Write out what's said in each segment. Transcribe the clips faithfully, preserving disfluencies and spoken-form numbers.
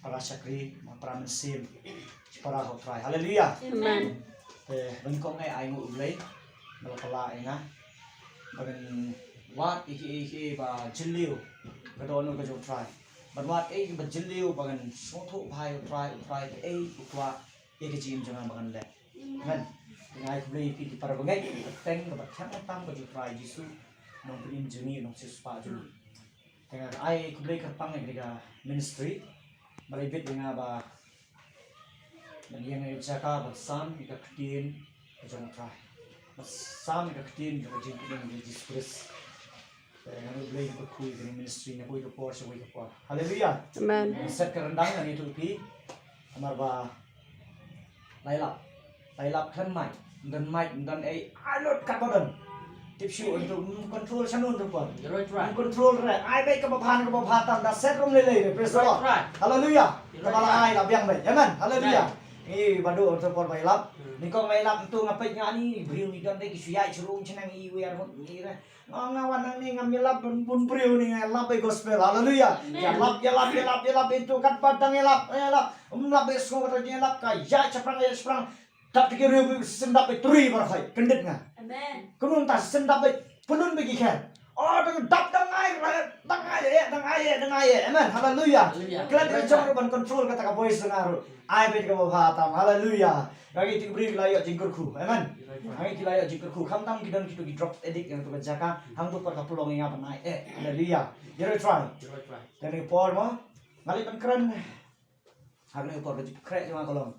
para shakri, para mynsiem, para ha u Trai. Haleluya. Amen. Te ban kong ai ai ngu U Blei ba la pala ai nga ba ngan wad ïa ki ei ki ei ba jylliew ka dohnud ka jong u Trai. Ban wad ei ba jylliew ba ngan sngewthuh bha ïa u Trai, u Trai ka ei u kwah ïa ka jingim jong nga ba ngan leh. Amen. Te nga ai khublei ïa phi ki para bangeit, ka teng kaba thiang tam ka jong u Trai Jisu, nongpynim jong ngi, nongsiewspah jong ngi. Te nga ai khublei kyrpang ïa ka ministry ba la bit ïa nga ba ban ïeng ïa ka jaka ban sam ïa ka ktien ka jong u Trai, ban sam ïa ka ktien ka jong u Jisu Khrist. Te nga ai khublei ïa ka ministry na kawei ka por sha kawei ka por. Haleluya. Amen. Set ka ryndang ngan ïathuh ïa phi. Namar ba la ïalap, la ïalap khlem mic, ym don mic, ym don ei, ai lut katba don. Tip shuh, ym control shano ym por. Right, right. Ym control re, ai beit kaba bha, kaba bha tam da set rum lei lei re. Praise the Lord. Right, right. Haleluya. Right, right. Kaba la ai la biang beit. Amen. Haleluya. Amen. Ngi ba dei ym por ba ïalap. Hmm. Nyngkong ba ïalap ntu nga peit nga ni briew ni don dei ki shu ïaid shu rung shaneng iwei ar ngut ni re. Nga, nga wan hangne ngam ïalap bun, bun briew ni, nga ïalap ïa gospel. Haleluya. Amen. Ïalap, ïalap, ïalap, ïalap, into katba dang ïalap, ïalap. Ym lap ïa sngew kata ïalap ka ïaid shaphrang, ïaid shaphrang. Tap te ki riew sendap ïa turi baroh, kyndit nga. Amen. Kumno ta sendap ïa pynun ba ki kher. Oh, dang dap dang ai, dang ai, eh, dang ai, eh, dang ai, eh. Amen. Haleluya. Haleluya. Klet ka jong ruh ban control kata ka voice nga ruh. Ai beit kaba bha tam. Haleluya. Nga ngi tik briew la ïoh jingkyrkhu. Amen. Nga ngi ki la ïoh jingkyrkhu. Khamtam ki don kito ki drug addict ïa kato ka jaka. Hangto pat ka pynlong ïa nga ban ai. Eh, haleluya. Ïa ri trai. Ïa ri trai. Kane ka por mo. Nga leit ban kren. Ha kane ka por ka jingkren jong nga ka long.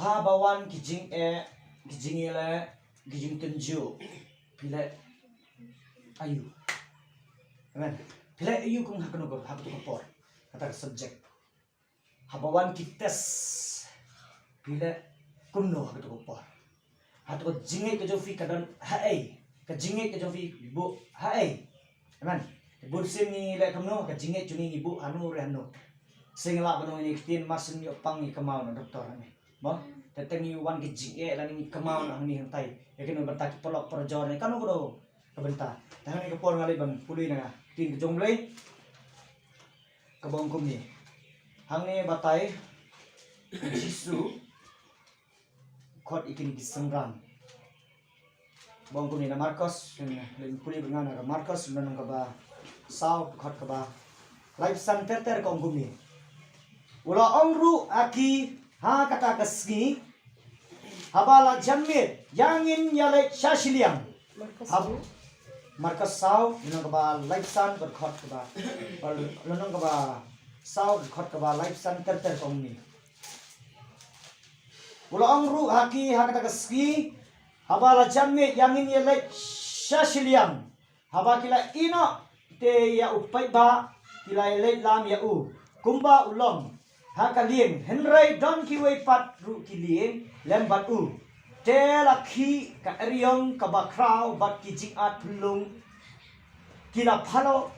Haba wan ki jingeh, ki jingïaleh, ki jingtynjuh. Phi leh aiu. Amen. Phi leh aiu kum ha kano ka, ha kato ka por. Kata ka subject. Haba wan ki test, phi leh kumno ha kato ka por? Ha kato ka jingngeit ka jong phi ka don haei? Ka jingngeit ka jong phi buh haei? Amen. Te bun sien ngi leh kumno, ka jingngeit jong ngi ngi buh hano re hano. Sien ngi lah ban ong ïa ktien, mar sien ngi ïoh pang ngi kynmaw na doktor ne. Mo, te teng ngi wan ka jingeh lane ngi kynmaw na hangne hangtai. Ïa kano bynta ki paralok parajor ne, kano kano ka bynta. Te hangne ka por nga leit ban pule na ka ktien ka jong U Blei. Kaba ong kumne. Hangne batai Jisu khot ïa kine ki synran. Kaba ong kumne na Markos, leit pule bad nga na ka Markos, lynnong kaba saw, khot kaba laiphew san ter ter, ka ong kumne. U la ong ruh ha ki ha kata ka sngi, haba la jan miet, ïa ngin ïaleit sha shiliang. Markos Hab- saw. Markos saw, lynnong kaba laiphew san bad khot kaba, lynnong kaba saw bad khot kaba laiphew san ter ter, ka ong kumne. U la ong ruh ha ki ha kata ka sngi, haba la jan miet, ïa ngin ïaleit sha shiliang. Haba ki la ïehnoh te ïa u paidbah, ki la ïaleit lam ïa u kumba u long ha ka lieng. Hynrei don kiwei pat ruh ki lieng lem bad u. Te la khih ka eriong kaba khraw bad ki jingat pynlung, ki la phaloh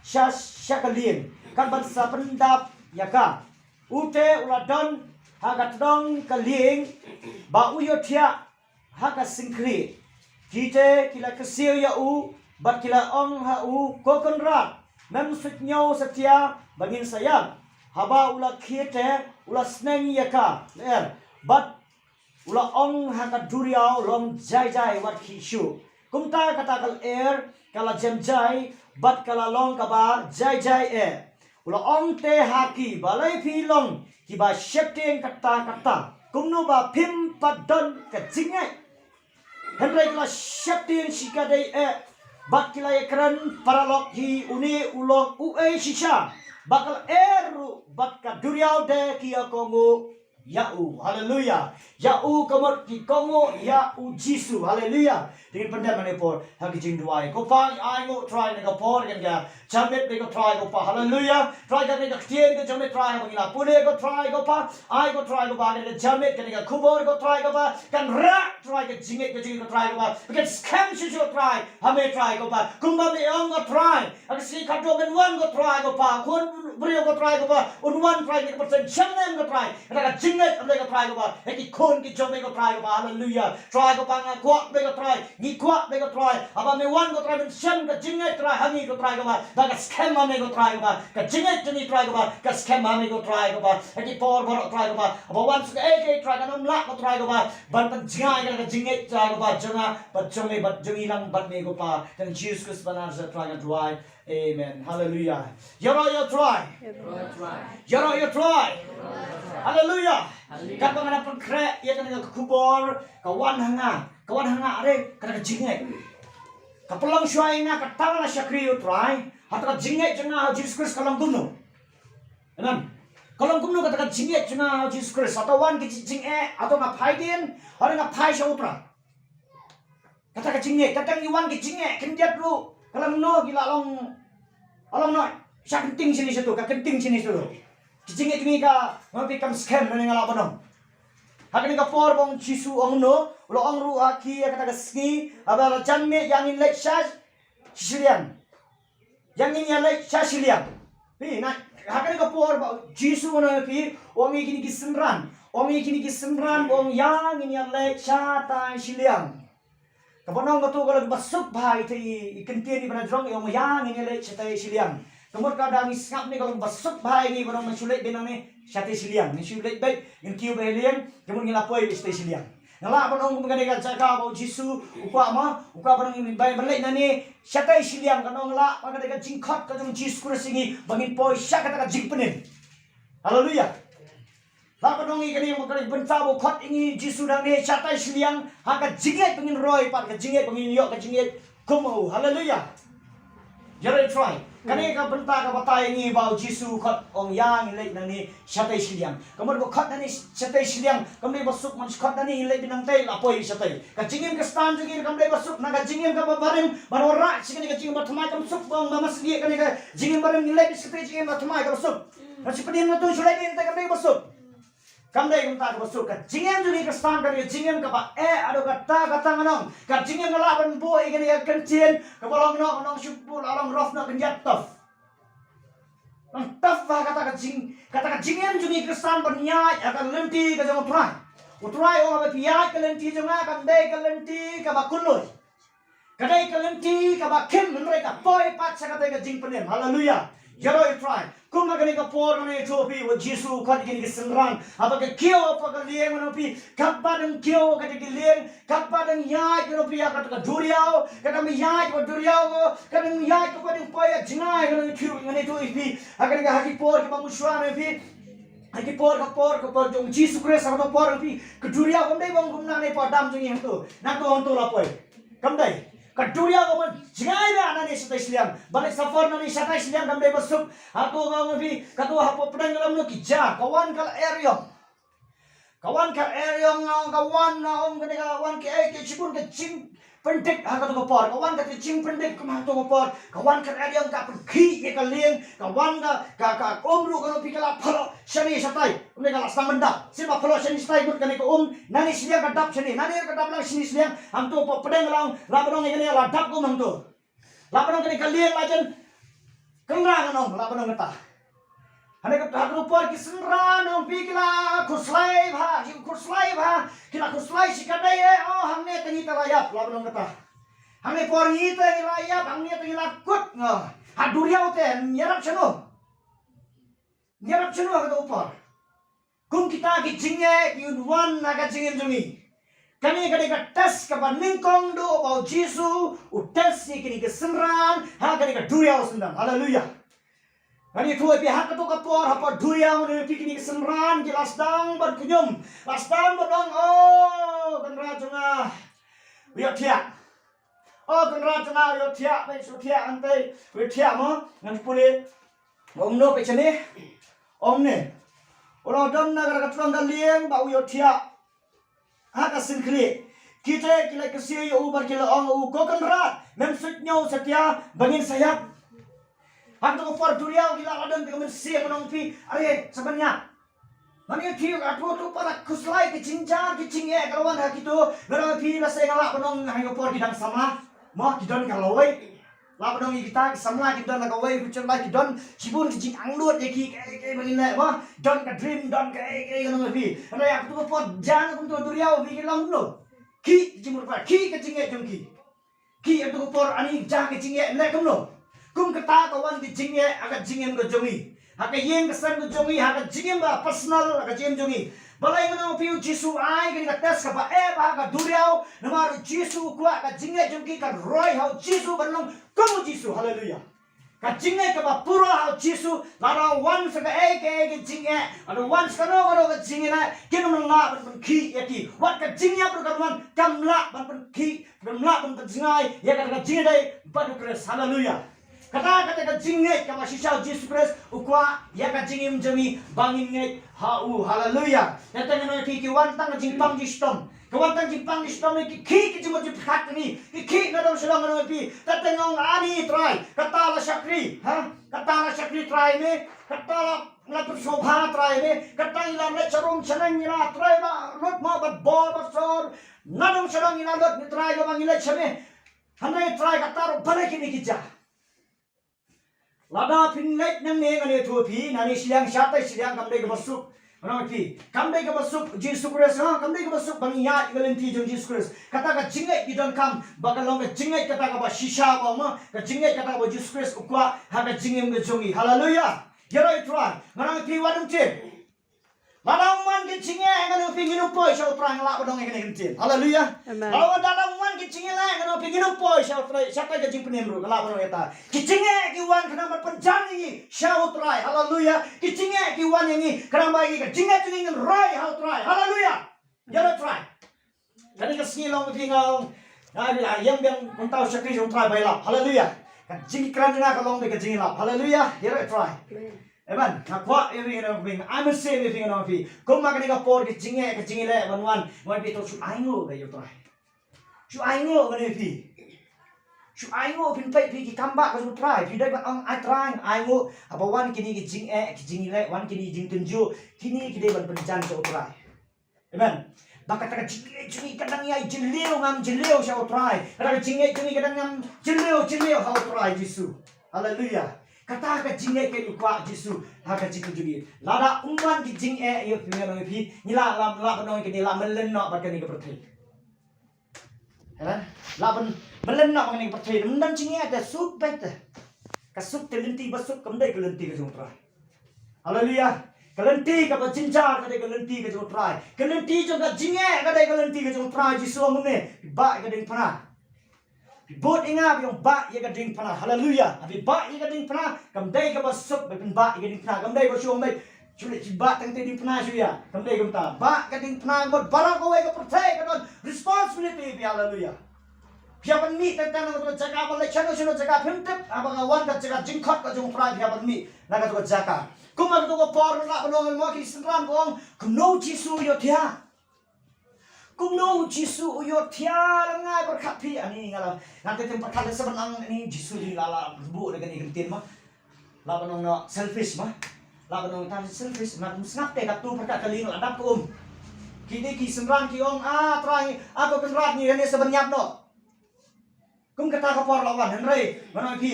sha, sha ka lieng, kat ban sa pyndap ïa ka. U te u la don ha ka tdong ka lieng ba u ïohthiah ha ka syngkhlieh. Ki te ki la kyrsiew ïa u bad ki la ong ha u, Ko Kynrad, mem suidñiew satia ba ngin sa ïap. Haba u la khie te u la sneng ïa ka lyer bad u la ong ha ka duriaw, Long jai jai, wat khih shuh. Kumta kata ka lyer ka la jem jai bad ka la long kaba jai jai eh. U la ong te ha ki, Balei phi long kiba sheptieng katta katta? Kumno ba phim pat don ka jingngeit? Hynrei ki la sheptieng shikatdei eh bad ki la ïakren paralok hi, Une u long uei shisha ba ka lyer ruh bad ka duriaw de ki ïa kohnguh ïa u. Haleluya. Ïa u ka mut ki kohnguh ïa u Jisu. Haleluya. Te ngin pyndem ha kane ka por ha ka jingduwai. Ko Pa, ai nguh Trai na ka por, kane ka janmiet ko Trai ko Pa. Haleluya. Trai, kane ka ktien ka jong me Trai ba ngi la pule ko Trai ko Pa. Ai ko Trai ko Pa, kane ka janmiet, kane ka khubor ko Trai ko Pa, kan rah Trai ka jingngeit ka jong ngi ko Trai ko Pa. Ba kan skhem shuh shuh Trai ha me Trai ko Pa. Kumba me ong ko Trai, ha ka sngi khatduh men wan ko Trai ko Pa. Khun briew ko Trai kaba un wan Trai, ngi kyrpad ïa ka jingim ko Trai, ïa ka jingngeit ko Trai kaba ïa ki khun ki jong me ko Trai kaba, haleluya. Trai kaba nga kwah me ko Trai, ngi kwah me ko Trai, haba me wan ko Trai, men shem ka jingngeit Trai ha ngi ko Trai kaba da ka skhem ha me ko Trai kaba, ka jingngeit jong ngi Trai kaba ka skhem ha me ko Trai kaba, ha ki por baroh Trai kaba, haba wan suk ei ei Trai, kan ym lah ko Trai kaba ban pynjngai ka jingngeit Trai kaba jong nga bad jong me bad jong ngi lang bad me ko Pa. Tang Jisu Khrist ba Nasaret Trai nga duwai. Amen. Haleluya. Ïaroh ïa u Trai. Ïaroh ïa u Trai. Haleluya. Katba nga dang pynkhreh ïa kane ka khubor, ka wan ha nga, ka wan ha nga, are, kane ka jingngeit. Ka pynlong shuwa ïa nga, kata nga la shakri ïa u Trai. Hato ka jingngeit jong nga ha u Jisu Khrist ka long kumno? Amen. Ka long kumno kata ka jingngeit jong nga ha u Jisu Khrist? Hato wan ki jingeh, hato nga phai dien, hato nga phai sha u Trai? Kata ka jingngeit, kata ngi wan ki jingeh khyndiat ruh, ka long noh, ki la long, ka long noh sha kynting shane shato, ka kynting shane shato. Ki jingeh jong ngi ka, nga phi kam skhem, nane nga lah ban ong. Ha kane ka por ba u Jisu u ong noh, u la ong ruh ha ki ïa kata ka sngi, haba la jan miet, ïa ngin leit sha shiliang. Ïa ngin ïa leit sha shiliang. Phi, na, ha kane ka por ba u Jisu u ong ïa phi, u ong ïa kine ki synran, u ong ïa kine ki synran, u ong ïa ngin ïa leit shatai shiliang. Kaba ong kato ka long ba suk bha ïa ita i, i kyntien iba na jrong, i ong ïa ngin ïa leit shatai shiliang. Ka mut ka dang ngi sngap ne ka long ba suk bha ïa ngi ba ong ngan shu leit beit nangne shatai shiliang. Ngan shu leit beit, ngan kiew beit ha lieng, ka mut ngi la poi beit shatai shiliang. Nga lah ban ong kum kane ka jaka ba u Jisu u kwah ma, u kwah ban ong ngin bai ban leit nangne shatai shiliang, ka ong lah ba kane ka jingkhot ka jong u Jisu Khrist ïa ngi ba ngin poi sha kata ka jingpynim. Haleluya. Lah ban ong ïa kane, ïa kane ka bynta ba u khot ïa ngi u Jisu nangne shatai shiliang, ha ka jingngeit ba ngin roi pat, ka jingngeit ba ngin ïoh ka jingngeit kum u. Haleluya. Ïaroh ïa u Trai. Kane ka bynta ka batai ïa ngi ba u Jisu u khot ong ïa ngin leit nangne shatai shiliang. Ka mut ba khot nangne shatai shiliang kam dei ba suk, man khot nangne ngin leit beit nangtai la poi shatai. Ka jingim Khristan jong ngi kam dei ba suk, na ka jingim kaba barim, ban wanrah sha kane ka jingim ba thymmai kam suk, ba ong ba ma sngewbha kane ka jingim barim ngin leit beit shatai jingim ba thymmai kaba suk. Nga shu pynïeng na tu shu leit beit nangtai kam dei ba suk. Kam dei kumta kaba suk, ka jingim jong ngi Khristan ka dei ka jingim kaba eh, haduh katta katta ngan ong. Ka jingim nga lah ban buh ïa kane ka kyntien kaba long noh, ngan ong shu buh la long rough noh, kynjat tough. Nang tough ba kata ka jing, kata ka jingim jong ngi Khristan ban ïaid ha ka lynti ka jong u Trai. U Trai u ong haba phi ïaid ka lynti jong nga kam dei ka lynti kaba khuslai. Ka dei ka lynti kaba khim, hynrei ka poi pat sha kata ka jingpynim. Haleluya. Ïaroh ïa u Trai. Kum ha kane ka por ngan ïathuh phi, u Jisu u khot ïa kine ki synran. Haba ki kiew hapoh ka lieng, ngan ong phi, katba dang kiew ha kata ka lieng, katba dang ïaid, ngan ong phi, ha kata ka duriaw, katba dang ïaid ha ka duriaw ko, katba dang ïaid ko, katba dang poi ha jngai, ngan ong phi, ngan ïathuh ïa phi. Ha kane ka, ha ki por kiba mynshuwa, ngan ong phi, ha ki por, ka por, ka por jong u Jisu Khrist, ha kata ka por, ngan ong phi, ka duriaw kam dei ba ong kumne, ngan ong phi, dam jong ngi hangto, nangto hangto la poi. Kam dei. Ka duriaw ka wan jngai ba nangne shatai shiliang. Ba leit safar nangne shatai shiliang kam dei ba suk. Hato nga ong ïa phi, kato hapoh pdeng ka long noh ki ja, ka wan ka la eriong. Ka wan ka eriong, nga ong ka wan, nga ong kane ka wan ki ei ki shibun ka jingpyndik ha kato ka por. Ka wan ka jingpyndik kum ha kato ka por. Ka wan ka eriong ka pynkhih ïa ka lieng. Ka wan ka, ka, ka um ruh, ngan ong phi, ka la phalok shane shatai. Ym dei ka la sdang ban dap. Shisien ba phalok shane shatai, mut kane ka um nangne shiliang ka dap shane, nangne ka dap lang shane shiliang. Hangto hapoh pdeng ka long, lah ban ong ïa kane la dap ka um hangto. Lah ban ong kane ka lieng la jan kynrang, ngan ong, lah ban ong kata. Hangne ka, ha kato ka por ki synran, ngan ong phi, ki la khuslai bha, ki khuslai bha, ki la khuslai shikatdei, eh, oh, hangne te ngi te la ïap, lah ban ong kata. Hangne por ngi te ngi la ïap, hangne te ngi la kut, nga. Ha duriaw te ïarap shano? Ïarap shano ha kato ka por? Kum kita ki jingeh ki un wan ha ka jingim jong ngi. Kane ka dei ka test kaba nyngkong duh ba u Jisu u test ïa kine ki synran ha kane ka duriaw syndon. Haleluya. Ngan ïathuh ïa phi, ha kato ka por, hapoh duriaw, ngan ïathuh ïa phi, kine ki synran ki la sdang ban kynjum, la sdang ban ong, oh, Kynrad jong nga u ïohthiah. Oh, Kynrad jong nga u ïohthiah, peit shu thiah hangtei, u ïohthiah mo, ngan pule. Ong no peit shane. Ong ne. U la don na ka, ka tnga ka lieng ba u ïohthiah ha ka shin khlieh. Kita ki la kyrsiew ïa u bad ki la ong ïa u, ko Kynrad, mem suidñiew satia ba ngin sa ïap? Ha kato ka por duriaw ki la, la don ka mynsiem, ngan ong phi, are, sa ban ïap. Ngan ïathuh ïa phi, hato ka por la khuslai ka jingjia ka jingeh ka la wan ha kito, ngan ong ïa phi, lehse nga lah ban ong ha kane ka por ki dang samla. Mo, ki don ka lawei. Lah ba dang ïa kita ki samla ki don la kawei, ki don la ki don shibun ki jingangnud ïa ki, kaei kaei ba ngin leh, mo. Don ka dream, don kaei kaei, ngan ong ïa phi. Hynrei ha kato ka por jan kumto duriaw phi, ki long kumno? Ki jingmut pha, ki ka jingeh jong ki. Ki ha kato ka por ani ja ka jingeh, leh kumno? Kum kata ka wan ka jingeh ha ka jingim ka jong i. Ha ka ïing ka sem ka jong i, ha ka jingim ba personal, ha ka jingim jong i. Balei ngan ong ïa phi, u Jisu ai kane ka test kaba eh ba ha ka duriaw, namar u Jisu u kwah ka jingeh jong ki kan roi ha u Jisu ban long kum u Jisu. Haleluya. Ka jingeh kaba pura ha u Jisu, lada wan sa kaei kaei ka jingeh, lada wan sa kano kano ka jingeh, kin ym lah ban pynkhih ïa ki. Wat ka jingïap ruh kan wan, kam lah ban pynkhih, kam lah ban pynjngai ïa kata ka jingïadei bad u Khrist. Haleluya. Kata, kata ka jingngeit kaba shisha u Jisu Khrist u kwah ïa ka jingim jong ngi ba ngin ngeit ha u. Haleluya. Te te ngan ong ïa phi, ki wan tang ka jingpang jingshitom. Ki wan tang jingpang jingshitom, ki khih ki jingmut jingpyrkhat jong ngi. Ki khih na dong sha dong, ngan ong ïa phi. Te te ngan ong, ani Trai, kata la shakri, ha? Kata la shakri Trai me. Kata la, la pynsngewbha Trai me. Kata ngi la leit sharum shaneng, ngi la trei ba lut mo, bad bor bad sor. Na dong sha dong ngi la lut, ngi Trai, kaba ngi leit sha me. Hynrei Trai, kata ruh balei kine ki jia? Lada phin leit nangne, ngan ïathuh ïa phi, nangne shiliang shatai shiliang kam dei kaba suk. Ngan ong ïa phi, kam dei kaba suk Jisu Khrist, ha, kam dei kaba suk ba ngi ïaid ïa ka lynti jong Jisu Khrist. Kata ka jingngeit ngi donkam ba kan long ka jingngeit kata kaba shisha, ba ma ka jingngeit kata ba u Jisu Khrist u kwah ha ka jingim ka jong ngi. Haleluya. Ïaroh ïa u Trai. Ngan ong ïa phi, wat nym tip. Lada ym wan ka jingeh, ngan ong ïa phi, ngin ym poi sha u Trai, nga lah ban ong ïa kane ka ktien. Haleluya. Amen. Lada ym wan ka jingeh leh, ngan ong ïa phi, ngin ym poi sha u Trai, shatai ka jingpynim ruh, nga lah ban ong ïa ta. Ki jingeh ki wan khnang ban pynjan ïa ngi sha u Trai. Haleluya. Ki jingeh ki wan ïa ngi khnang ba ïa ngi ka jingeh jong ngi ngin roi ha u Trai. Haleluya. Ïaroh ïa u Trai. Kane ka sngi long ba phi nga ong, nga la ïeng biang kumta u shakri jong u Trai ba ïalap. Haleluya. Ka jingkren jong nga ka long ba ka jingïalap. Haleluya. Ïaroh ïa u Trai. Amen. Nga kwah ïa phi, ngan ong ïa phi, I'm a saint ïa phi, ngan ong ïa phi. Kumba kane ka por ka jingeh, ka jingeh leh ban wan, ngan ong ïa phi, to shu ainguh beit ïa u Trai. Shu ainguh, ngan ong ïa phi. Shu ainguh, phin peit phi ki kam ba ka jong u Trai. Phi dei ban ong, ai Trai, ainguh. Haba wan kine ki jingeh, ki jingeh leh, wan kine ki jingtynjuh, kine ki dei ban pynjan sha u Trai. Amen. Ba kata ka jingngeit jong ngi ka dang ïai jylliew ngam jylliew sha u Trai. Kata ka jingngeit jong ngi ka dang ngam jylliew jylliew ha u Trai Jisu. Haleluya. Kata ka jingngeit ka ngi kwah Jisu ha ka jingim jong ngi. Lada ym wan ki jingeh ïa phi, ngan ong ïa phi, ngi lah, lah, lah ban ong ïa kane, lah mlien noh bad kane ka pyrthei. Amen. Lah ban mlien noh bad kane ka pyrthei. Ym don jingeh te, suk beit te. Ka suk te, lynti ba suk kam dei ka lynti ka jong u Trai. Haleluya. Ka lynti kaba jynjar ka dei ka lynti ka jong u Trai. Ka lynti jong ka jingeh ka dei ka lynti ka jong u Trai. Jisu ong kumne, phi bah ïa ka diengphna. Phi bud ïa nga, phi ong bah ïa ka diengphna. Haleluya. Phi bah ïa ka diengphna, kam dei kaba suk ba phin bah ïa ka diengphna. Kam dei ba shu ong beit, shu leit phi bah tang te diengphna shu ïa. Kam dei kumta. Bah ka diengphna, mut baroh kawei ka pyrthei ka don responsibility phi. Haleluya. Phi hap ban mih teng teng na kato ka jaka, ban leit shano shano jaka, phim tip haba ka wan ka jaka jingkhot ka jong u Trai, phi hap ban mih na kato ka jaka. Kumba kato ka por, lah ban ong mo ki synran ka ong, kumno u Jisu u ïohthiah? Kumno u Jisu u ïohthiah? Lada nga pyrkhat phi, ani nga la, nga te teng pyrkhat la sa ban ong ani Jisu jong ngi la, la buh na kane ka ktien mo. Lah ban ong noh selfish mo. Lah ban ong tang selfish, nga kum sngap te katto pyrkhat ka lieng la dap ka um. Kine ki synran ki ong, ah Trai, ah Kynrad, ngi ïa ne sa ban ïap noh. Kum kata ka por la wan, hynrei ngan ong ïa phi,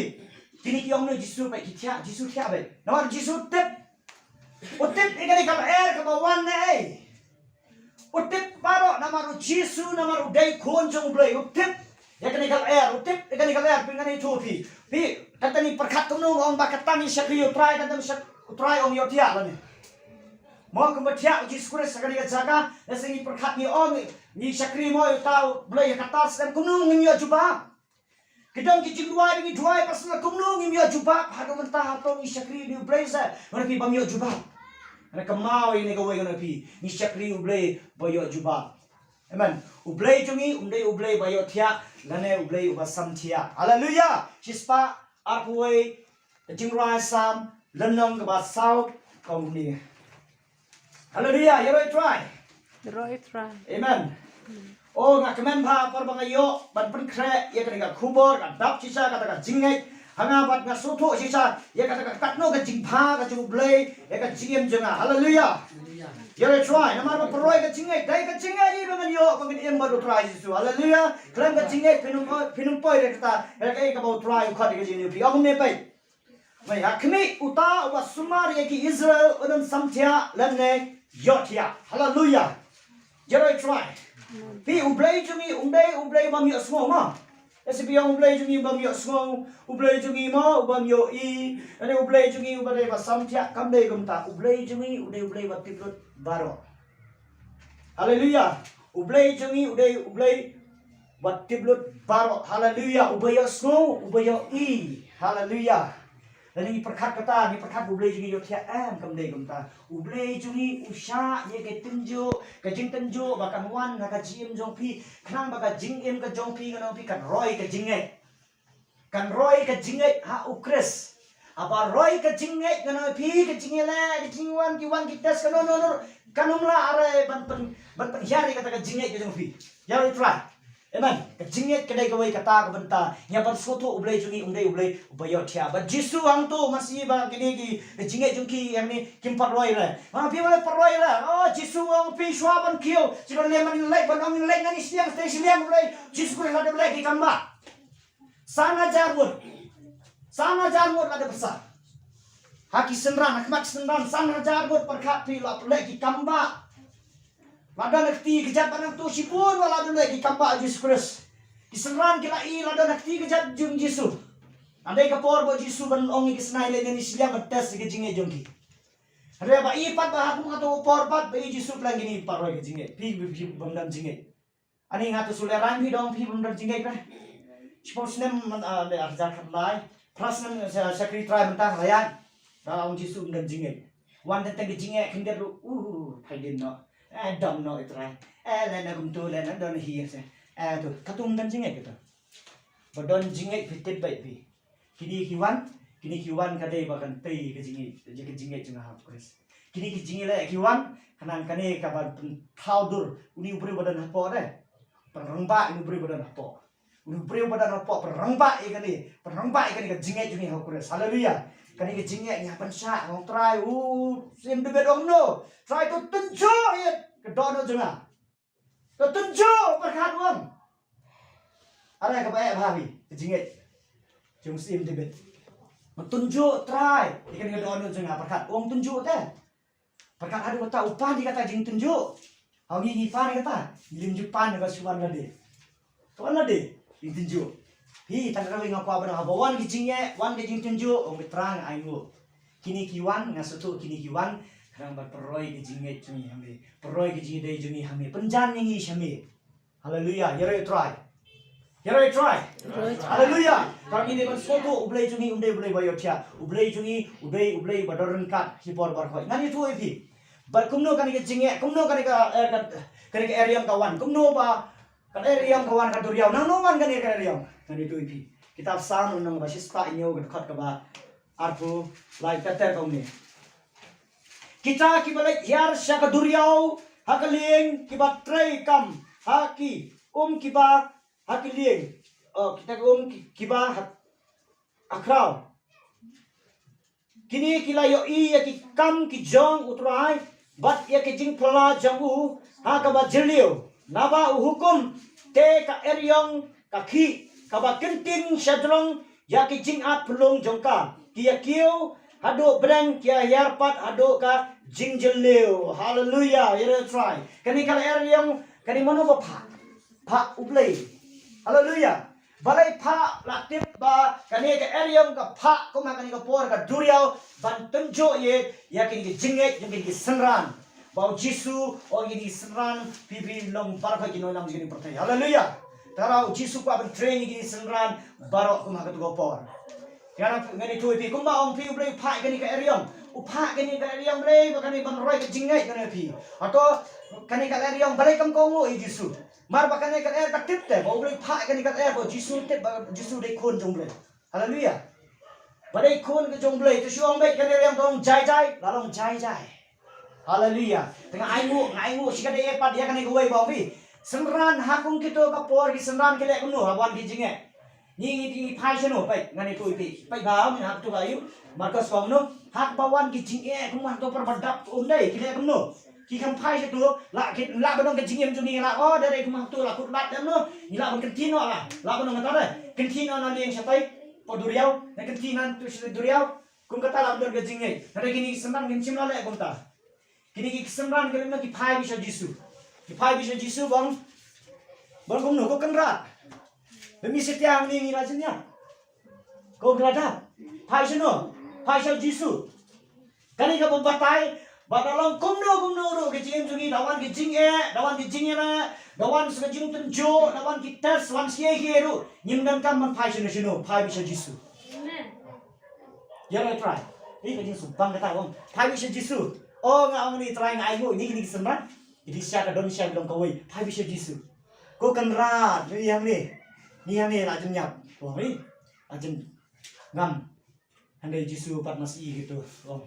kine ki ong ne Jisu beit, ki thiah, Jisu thiah beit. Namar Jisu tip. U tip ïa kane ka lyer kaba wan ne ei. U tip baroh namar u Jisu, namar u dei khun jong u Blei. U tip ïa kane ka lyer, u tip ïa kane ka lyer, phi, ngan ïathuh phi. Phi, kata ngi pyrkhat kumno, nga ong ba kata ngi shakri ïa u Trai, kata ngi shak-, u Trai ong ïohthiah lane. Mo, kumba thiah u Jisu Khrist ha kane ka jaka, lehse ngi pyrkhat ngi ong, ngi shakri mo ïa uta u Blei ha kata, sdang kumno ngim ïoh jubab. Ki don ki jingduwai ba ngi duwai personal, kumno ngim ïoh jubab. Haduh mynta hato ngi shakri ïa u Blei se, ngan ong ïa phi, bym ïoh jubab. Nga kynmaw ïa kane kawei, ngan ong ïa phi, ngi shakri ïa u Blei ba ïoh jubab. Amen. U Blei jong ngi um dei u Blei ba ïohthiah lane u Blei uba samthiah. Haleluya. Shispah arphew wei, ka Jingrwai Salm, lynnong kaba saw, ka ong kumne. Haleluya, ïaroh ïa u Trai. Ïaroh ïa u Trai. Amen. Oh, nga kmen bha por ba nga ïoh ban pynkhreh ïa kane ka khubor, ka dap shisha kata ka jingngeit ha nga, bad nga sngewthuh shisha ïa kata ka, katno ka jingbha ka jong u Blei ïa ka jingim jong nga. Haleluya. Ïa re Trai, namar ba pynroi ka jingngeit, dei ka jingngeit ïa ba ngan ïoh, ba ngan im bad u Trai Jisu. Haleluya. Khlem ka jingngeit phin ym, phin ym poi re kata, re ka ei kaba u Trai u khot ïa ka jingngeit phi. Ong ne peit. Wei ha khmih uta uba sumar ïa ki Israel u dang samthiah lane ïohthiah. Haleluya. Ïa re Trai. Phi u Blei jong ngi um dei u Blei bym ïohsngew ma. Ïa si phi ong u Blei jong ngi bym ïohsngew, u Blei jong ngi ma u bym ïohi, ane u Blei jong ngi u ba dei ba samthiah kam dei kumta, u Blei jong ngi u dei u Blei ba tip lut baroh. Haleluya. U Blei jong ngi u dei u Blei ba tip lut baroh. Haleluya. U ba ïohsngew, u ba ïohi. Haleluya. Lane ngi pyrkhat kata, ngi pyrkhat ba u Blei jong ngi ïohthiah, em kam dei kumta. U Blei jong ngi u shah ïa ka tynjuh, ka jingtynjuh ba kan wan ha ka jingim jong phi, khnang ba ka jingim ka jong phi, khnang phi kan roi ka jingngeit. Kan roi ka jingngeit ha u Khrist. Haba roi ka jingngeit, khnang phi ka jingïaleh, ka jingwan, ki wan ki test, kano no no, kan ym lah re ban pyn, ban pynhiar ïa kata ka jingngeit ka jong phi. Ïa re Trai. Amen. Ka jingngeit ka dei kawei kata ka bynta. Ïa ban sngewthuh u Blei jong ngi um dei u Blei uba ïohthiah. Bad Jisu hangto masi ba kine ki jingngeit jong ki ïa kine kim pat roi re. Ma phi ba la pat roi re. Oh Jisu ong phi shuwa ban kiew. Shuwa leh man leh ban ong leh ngan ïa shiliang, stay shiliang u Blei. Jisu Khrist la dep leh ki kam ba san hajar ngut. San hajar ngut la dep sa. Ha ki synran, ha khmat synran san hajar ngut pyrkhat phi la leh ki kam ba. La don ha kti kjat ba nangtu shibun wat la don leh ki kam ba Jisu Khrist. Ki synran ki la i la don ha kti kjat jong Jisu. Hynrei ka por ba Jisu ban ong ïa ki snai leh ngan ïa shiliang ban test ïa ka jingngeit jong ki. Hynrei ba i pat ba ha kum kato ka por pat ba i Jisu plang kine pat roi ka jingngeit. Phi, phi, phi bym don jingngeit. Ani nga tu sule rang phi dong phi bym don jingngeit re. Shiphew snem man, ah, le arhajar khatlai. Phra snem sa, sa kri trai mynta raya. Da ong Jisu bym don jingngeit. Wan teng teng ka jingngeit khyndiat ruh, uh, phai din noh. Eh, dom noh i trai. Eh, le na kumtu le na don hi se. Eh, tu, katu bym don jingngeit katu. Ba don jingngeit phi tip beit phi. Kine ki wan, kine ki wan ka dei ba kan tei ka jingngeit, ka jingngeit jong nga ha u Khrist. Kine ki jingngeit ki wan, khnang kane ka ban pynthaw dur uni u briew ba don hapoh de. Pynrangbah uni u briew ba don hapoh. Uni u briew ba don hapoh pynrangbah ïa kane, pynrangbah ïa kane ka jingngeit jong ngi ha u Khrist. Haleluya. Kane ka jingngeit ngi hap ban shah, ong Trai, u Syiem David ong no. Trai to tynjuh ïa ka dohnud jong nga. Ka tynjuh pyrkhat u ong. Are kaba eh bha hi ka jingngeit jong u Syiem David. Nga tynjuh Trai ïa kane ka dohnud jong nga, pyrkhat u ong tynjuh te. Pyrkhat haduh kata u pan ïa kata jingtynjuh. Haba ngi, ngi pan ïa kata, ngi lim ju pan ïa ka shu wan lade. Ka wan lade jingtynjuh. Hi tang kawei nga kwah ban ong haba wan ki jingeh, wan ki jingtynjuh, ong Trai nga ainguh. Kine ki wan, nga sngewthuh kine ki wan, khnang ban pynroi ka jingngeit jong ngi ha me. Pynroi ka jingïadei jong ngi ha me. Pynjan ïa ngi sha me. Haleluya. Ïaroh ïa u Trai. Ïaroh ïa u Trai. Haleluya. Khnang ngi dei ban sngewthuh u Blei jong ngi um dei u Blei ba ïohthiah. U Blei jong ngi u dei u Blei ba don ryngkat hi por baroh. Ngan ïathuh ïa phi. Bad kumno kane ka jingeh, kumno kane ka, eh, ka, kane ka eriong ka wan. Kumno ba ka eriong ka wan ka duriaw. Nangno wan kane ka eriong. Ngan ïathuh ïa phi. Kitab Salm lynnong ba shispah hynñiew ka dkhot kaba arphew lai ka ter kumne. Kita kiba leit hiar sha ka duriaw ha ka lieng, kiba trei kam ha ki um kiba ha ki lieng. Oh, kita ki um ki, kiba ha, ha khraw. Kine ki la ïohi ïa ki kam ki jong u Trai bad ïa ki jingphylla jong u ha kaba jylliew. Naba u hukum te ka eriong ka khih kaba kynting shajrong ïa ki jingat pynlong jong ka. Ki ïa kiew haduh bneng, ki ïa hiar pat haduh ka jingjylliew. Haleluya. Ïaroh ïa u Trai. Kane ka eriong, kane mano ba phah? Phah u Blei. Haleluya. Balei phah? La tip ba kane ka eriong ka phah kum ha kane ka por ka duriaw ban tynjuh ïa, ïa kine ki jingngeit jong kine ki synran. Ba u Jisu u ong ïa kine ki synran, phi, phi long baroh ki nongïalam jong kane ka pyrthei. Haleluya. Te u Jisu u kwah ban train ïa kine ki synran baroh kum ha kato ka por. Ngan, ngan ïathuh ïa phi kumba ong phi u Blei u phah ïa kane ka eriong. U phah ïa kane ka eriong Blei ba kane ban roi ka jingngeit kane phi. Hato kane ka eriong balei kam kohnguh ïa u Jisu? Mar ba kane ka er ka tip te ba u Blei u phah ïa kane ka er ba u Jisu u tip ba u Jisu u dei khun jong u Blei. Haleluya. Ba dei khun ka jong u Blei, te shu ong beit kane eriong to long jai jai, la long jai jai. Haleluya. Te nga ainguh, nga ainguh shikatdei pat ïa kane kawei ba ong phi. Synran ha kum kito ka por ki synran ki leh kumno haba wan ki jingeh. Ngi, ngi, ngi phai shano, peit, ngan ïathuh ïa phi. Peit ba, mynta ha kato ka ayu Markos ba kumno, haba wan ki jingeh kumno, ha kato por ba dap um dei ki leh kumno. Ki kham phai sha tu, la ki la ban ong ka jingim jong ngi la, oh, da dei kum hangtu la kut bat dem no. Ngi la ban kynti noh la. La ban ong kata re. Kynti noh na lieng shatai. Pdeng duriaw. Na kynti nan tu shatai duriaw. Kum kata la ban don ka jingngeit. Na dei kini ki synran kin shim la leh kumta. Kini ki synran ki lem na ki phai bishar Jisu. Ki phai bishar Jisu bang. Bang kumno ko Kynrad. Lem ngi setia ngi ngi la jin ya. Ko Kynrad. Phai shano. Phai sha Jisu. Kane ka ba batai, ba da long kumno kumno ruh ka jingim jong ngi, da wan ka jingeh, da wan ka jingeh, da wan sa ka jingtynjuh, da wan ki test, wan sa ïa ki ruh. Ngim donkam ban phai shano shano, phai bishar Jisu. Amen. Ïa rai Trai. Ih ka jingsuk bang kata wan. Phai bishar Jisu. Oh nga ong ni Trai nga ai nguh ni kini ki synran. Ki dei sha ka don sha ka don kawei. Phai bishar Jisu. Ko Kynrad, ni hangne. Ni hangne la jin ïap. Wan ni. La jin ngam. Hynrei Jisu pat mas i kito long.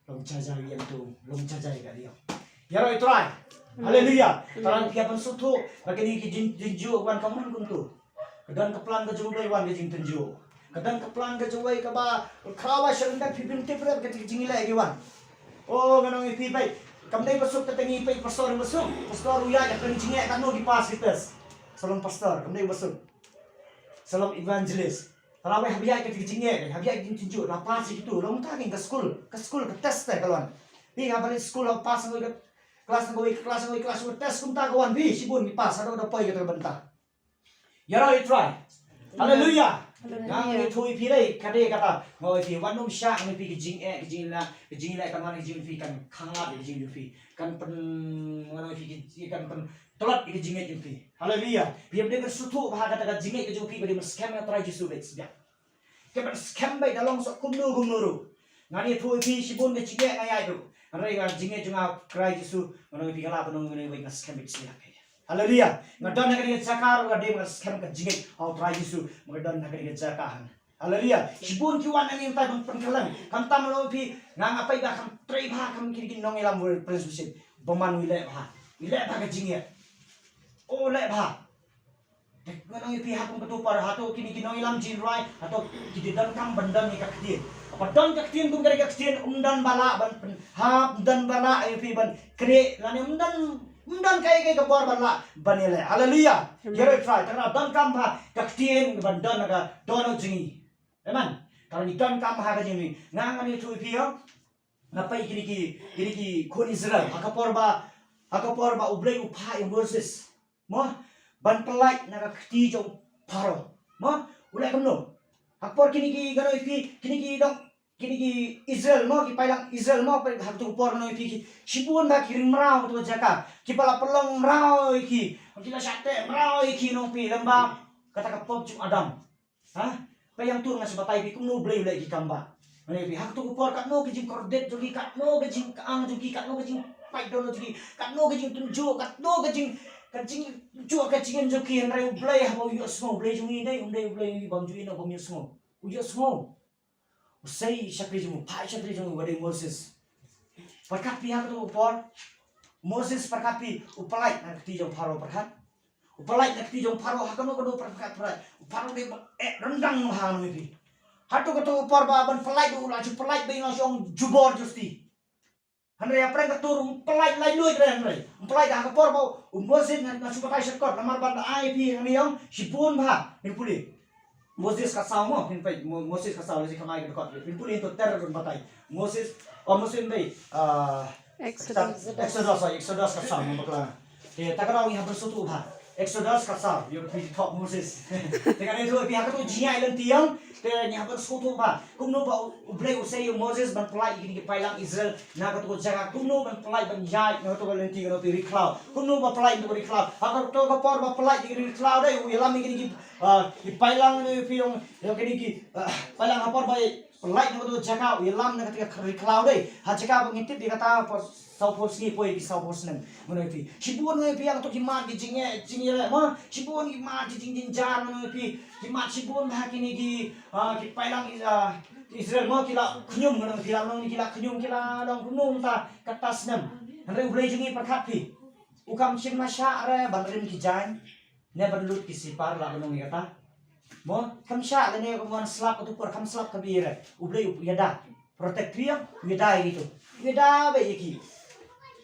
Long jajai ïa kito, long jajai ka ïa. Ïa rai Trai. Haleluya. Trai phi ïa ban sngewthuh ba kine ki jin jin ju wan ka mon kumto. Ka don ka plan ka jong U Blei wan ka jingtynjuh. Ka don ka plan ka jong U Blei kaba khraw ba sha lyndet phi bin tip rep ka jingïaleh ki wan. Oh ngan ong ïa phi peit. Kam dei ba suk ka tangi peit pastor ba suk. Pastor u ïa ka jingeh katno ki pass ki test. Sa long pastor kam dei ba suk. Sa long evangelist. Tara wei haba ïaid ka jingeh, haba ïaid ka jingtynjuh, la pass ïa kitu, long ta kin ka skul, ka skul ka test te ka long. Phi haba leit skul la pass ngoi ka klas ngoi, klas ngoi, klas ngoi, test kumta ka wan phi, shibun ki pass, haduh da poi kata ka bynta. Ïa rai Trai. Haleluya. Haleluya. Nga ngi thui phi dei, ka dei kata, nga oi phi, wan ym shah, nga oi phi ka jingeh, ka jingeh, ka jingeh ka man ka jingeh phi kan khanglad ka jingeh phi, kan pyn, nga oi phi kan pyn, Tlot ïa ka jingngeit jong phi. Haleluya. Phi ïa phi ban sngewthuh ba ha kata ka jingngeit ka jong phi ba dei ban skhem ïa Trai Jisu beit sbiang. Ka ban skhem beit da long sa kumno kumno ruh. Ngan ïathuh ïa phi shibun ka jingngeit nga ïaid ruh. Hynrei ka jingngeit jong nga Trai Jisu, nga ong ïa phi nga lah ban ong ïa nga beit nga skhem beit sbiang. Haleluya. Nga don ha kane ka jaka ruh nga dei ban skhem ka jingngeit ha u Trai Jisu. Nga don ha kane ka jaka han. Haleluya. Shibun ki wan hangne mynta ban pynkylleng. Khamtam lo phi nga nga peit ba kham trei bha kham kine ki nongïalam Women Presbyterian. Bymman u leh bha. U leh bha ka jingngeit. U leh bha. Te ngan ong ïa phi ha kum katu por hato kine ki nongïalam jingrwai hato ki dei donkam ban don ïa ka ktien. Haba don ka ktien kum kane ka ktien um don ba lah ban pyn hap don ba lah ïa phi ban kren lane um don Ym don kaei kaei ka bor ban lah ban ïaleh. Haleluya. Amen. Ïa rai Trai, tang ba donkam bha ka ktien ban don ka dohnud jong ngi. Amen. Tang ba ngi donkam bha ka jong ngi. Nga ngan ïathuh ïa phi ïa. Nga peit kine ki, kine ki khun Israel. Ha ka por ba, ha ka por ba U Blei u phah ïa u Moses. Mo, ban pyllait na ka kti jong u Pharaoh. Mo, u leh kumno? Ha ka por kine ki, ngan ong ïa phi, kine ki dong Kine ki Israel mo, ki paidlang Israel mo, peit ha katu ka por ngan ong ïa phi ki shibun bha ki ring mraw ha katu ka jaka. Kiba la pynlong mraw ïa ki, ki la shah teh mraw ïa ki ngan ong ïa phi lem bad kata ka pop jong u Adam. Ha? Peit ïa katu nga sa batai ïa phi kumno U Blei u leh ki kam bad. Ngan ong ïa phi ha katu ka por katno ka jingkordit jong ki, katno ka jingkyang jong ki, katno ka jingpait dohnud jong ki, katno ka jingtynjuh, katno ka jing, ka jingjuh ka jingim jong ki, hynrei U Blei haba u ïohsngew, U Blei jong ngi dei, um dei U Blei bym ju ïehnoh bym ïohsngew. U ïohsngew. U sei shakri jong u, phah shakri jong u ba dei u Moses. Pyrkhat phi ha katu ka por. Moses pyrkhat phi, u pyllait na ka kti jong Pharaoh pyrkhat. U pyllait na ka kti jong Pharaoh ha kano kano pyrkhat pyrkhat. U Pharaoh dei ba eh ryndang ha ngi phi. Hato katu ka por ba ban pyllait u la ju pyllait ba ïa nga shong jubor justi. Hynrei ha pyrshah katu ruh um pyllait laitluid re hynrei. Um pyllait ha ka por ba u Moses nga, nga shu batai shortcut namar ban da ai phi hangne ïa shibun bha. Phin pule. Moses ka saw mo, phin peit Mo-, Moses ka saw lehse ka mai ka dkhot. Phin pule to ter ban batai. Moses, oh Moses dei, ah, Exodus. Exodus, sorry, Exodus ka saw mo bakla. Te ta ka daw ngi hap ban sngewthuh bha. Exodus ka saw, ïa phi thok Moses. Te kane to phi ha katu jingïaid lynti ïa. Te ngi hap ban sngewthuh bha. Kumno ba U Blei u sei ïa u Moses ban pyllait ïa kine ki paidlang Israel na katu ka jaka. Kumno ban pyllait ban ïaid na katu ka lynti katu ri khlaw. Kumno ba pyllait na katu ri khlaw. Ha katu ka por ba pyllait ïa kine ri khlaw dei u ïalam ïa kine ki, ah, ki paidlang ne phi ong ïa kine ki, ah, paidlang ha por ba Pyllait na katu ka jaka, u ïalam na kata ka ri khlaw dei. Ha jaka ba ngi tip ïa kata, poi sawphew sngi poi ki sawphew snem. Ngan ong ïa phi. Shibun ngan ong ïa phi ïa katu ki mat ki jingeh, jingeh mo. Shibun ki mat ki jingjynjar ngan ong ïa phi. Ki mat shibun ha kine ki, ah, ki paidlang Is-, ah, Israel mo ki la khñium ngan ong ïa phi la long ki la khñium ki la long kumno mynta kata snem. Hynrei U Blei jong ngi pyrkhat phi. U kam shim na shah re ban rim ki jaiñ. Ne ban lut ki sipar la ban ong ïa kata. Mo, kam shah lane kam wan slap katu por kam slap ka bire. U Blei u ïada. Protect ïa, u ïada ïa kitu. U ïada bha ïa ki.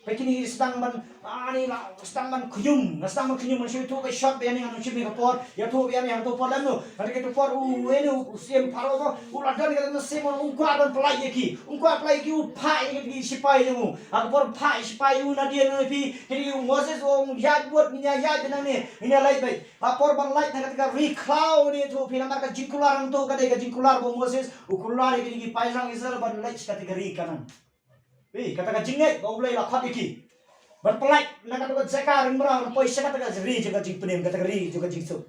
Peit kine ki sdang ban, ani la sdang ban khñium, nga sdang ban khñium, ngan shu ïathuh ka short biang, ngan shim ka por, ïathuh biang ha kato por lem no. Hynrei kato por u, ene u, u Syiem Pharaoh ba u la don kata ka mynsiem, u kwah ban pyllait ïa ki, u kwah pyllait ïa ki, u phah ïa ki shipai jong u. Ha ka por phah shipai jong u, nadien na phi, kine u Moses u ong ïaid bud, ngin ïa ïaid nangne, ngin ïa leit beit. Ha por ban leit na kata ka ri khlaw, ne to phi, namar ka jingkular hangto ka dei ka jingkular ba u Moses u kular ïa kine ki paidlang Israel ban leit sha kata ka ri Kanaan. Phi, kata ka jingngeit ba U Blei la khot ïa ki ban pyllait na kata ka jaka ri mraw, ban poi sha kata ka ri jong ka jingpynim, kata ka ri jong ka jingsuk.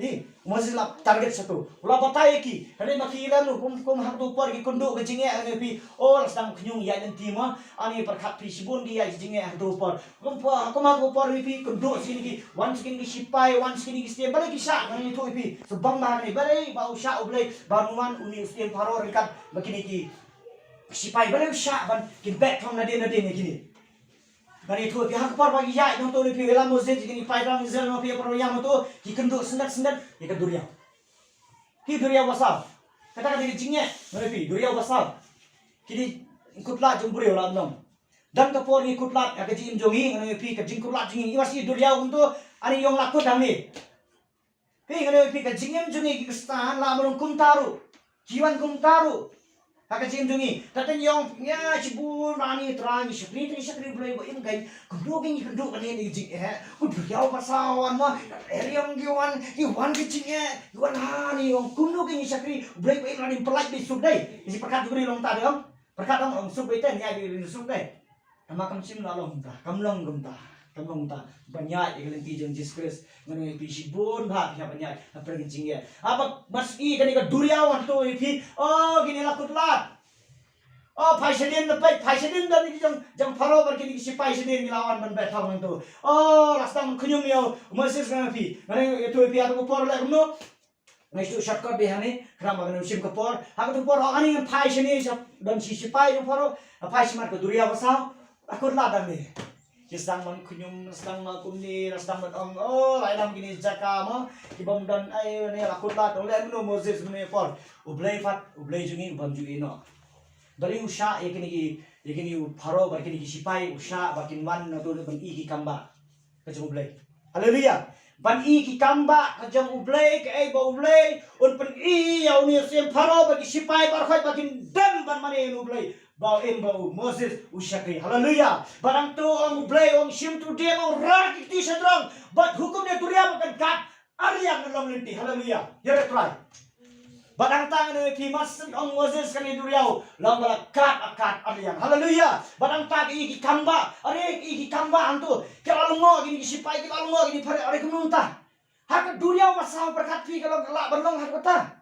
Phi, u Moses la target shato, u la batai ïa ki. Hynrei ma ki lem no, kum, kum ha kato por ki kynduh ka jingeh, hynrei phi, o, la sdang khñium ïaid lynti ma, ani pyrkhat phi, shibun ki ïaid jingeh ha kato por. Kum phi, kum ha kato por phi, kynduh sha kine ki, wan sha kine ki shipai, wan sha kine ki syiem, balei ki shah, ngan ïathuh ïa phi, shu bang ba kane, balei ba u shah U Blei ban wan une u syiem Pharaoh ryngkat bad kine ki shipai, balei u shah ban kin beh thong nadien nadien ïa kine. Ngan ïathuh ïa phi, ha ka por ba ki ïaid nangto, ne phi, u la Moses ïa kine ki paidlang Israel, ne phi, ha ka por ba ïaid nangto ki kynduh syndet syndet ïa ka duriaw. Ki duriaw basaw. Kata ka dei ka jingeh, ne phi, duriaw basaw. Ki dei khutlad jong u briew la nong. Don ka por ngi khutlad ha ka jingim jong ngi, ne phi, ka jingkhutlad jong ngi. Ngi wan sha duriaw kumto, ani ong la khut hangne. Phi, ngan ong ïa phi, ka jingim jong ngi ki Khristan la mlong kumta ruh. Ki wan kumta ruh ha ka jingim jong ngi. Te tang ïong ïa shibun ba ngi Trai, ngi shakri, ngi shakri Blei ba im, kan kumno ngi kynduh kane ka jingeh. Kumno ïa u basaw wan ma, eriong ki wan, ki wan ka jingeh, ki wan ha ngi ong kumno ngi shakri Blei ba im, la ngi pyllait beit suk dei. Ngi pyrkhat jong ngi long ta dei ong. Pyrkhat ong, ong suk beit te, ngi ai beit suk dei. Tangba kam shym la long kumta, kam long kumta, kam long kumta. Ban ïaid ïa ka lynti jong Jisu Khrist, ngan ong ïa phi shibun bha phi hap ban ïaid hapdeng ka jingeh. Haba mas i kane ka duriaw hangto ïa phi, o, kine la khutlad. O, phai shadien, na peit, phai shadien da kine ki jong, jong Pharaoh bad kine ki shipai shadien ki la wan ban beh thong hangto. O, la sdang khñium ïa u Moses, ngan ong ïa phi. Ngan ong ïa phi ha kato ka por leh kumno. Ngan shu shortcut beit hangne, khnang ba ngan ym shim ka por. Ha kato ka por, o, ani ngan phai shane, sha, don shi shipai jong Pharaoh, ngan phai shakhmat ka duriaw basaw, la khutlad hangne. Ki sdang ban khñium, sdang ban kumne, sdang ban ong, o, la ïalam kine jaka mo, ki bym don ei ne, la khutlad, ong leh kumno Moses mynne por. U Blei pat, U Blei jong ngi u bym ju ïeh noh. Balei u shah ïa kine ki, ïa kine u Pharaoh bad kine ki shipai, u shah ba kin wan na to ban i ki kambah ka jong U Blei. Haleluya. Ban i ki kambah ka jong U Blei, kaei ba U Blei un pyni ïa une u syiem Pharaoh bad ki shipai baroh khoit ba kin dem ban mane ïa une U Blei ba im, ba u Moses u shakri. Haleluya. Bad hangto ong U Blei, ong shim tu dieng, ong rah ki kti sha jrong, bad hukum ïa u duriaw ba kan kat arliang na long lynti. Haleluya. Ïa ri Trai. Bad hangta ngan ong ïa phi, mar shen ong Moses kane duriaw, long ba la kat, la kat arliang. Haleluya. Bad hangta ki, ki kambah, are ki, ki kambah hangto, ki la lyngngoh, kine ki shipai ki la lyngngoh, kine ki Pharaoh, are kumno nangta. Ha ka duriaw basaw, pyrkhat phi, ka long, ka lah ban long ha kata.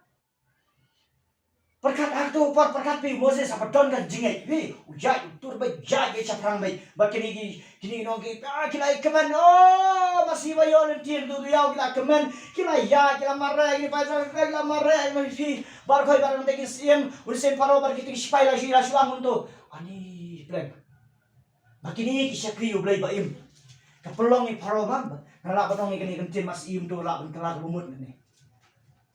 Pyrkhat ha kato ka por, pyrkhat phi, Moses haba don ka jingngeit, phi, u ïaid, u tur beit, ïaid beit shaphrang beit. Bad kine ki, kine ki nong ki, ah, ki la ïakmen, o, masi ba ïoh lynti ha kato ka duriaw, ki la ïakmen, ki la ïaid, ki la mareh, kine ki paidlang Israel ki la mareh, ma phi, baroh khoit ba dang dei ki syiem, u syiem Pharaoh bad kine ki shipai la shu, la shu ong kumto. Ani pleng ba kine ki shakri U Blei ba im. Ka pynlong ïa u Pharaoh ba, nga lah ban ong ïa kane ka ktien masi im to lah ban kylla ka bamut kane.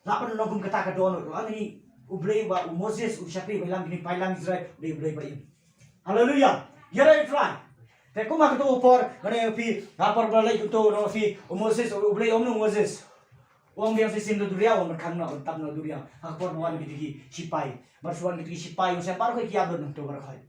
Lah ban long kum kata ka dohnud, u, ani U Blei ba u Moses u shakri ba ïalam kine ki paidlang Israel, U Blei, U Blei ba im. Haleluya. Ïa ri Trai. Te kum ha kato ka por, ngan ong ïa phi, ha por ba la leit kumto, ngan ong ïa phi, u Moses, U Blei ong ïa u Moses, u ong biang shisien na duriaw, ban khang noh, ban tap noh duriaw. Ha ka por ba wan kito ki shipai, bad shu wan kito ki shipai, u sa baroh khoit ki ïap lut na kato baroh khoit.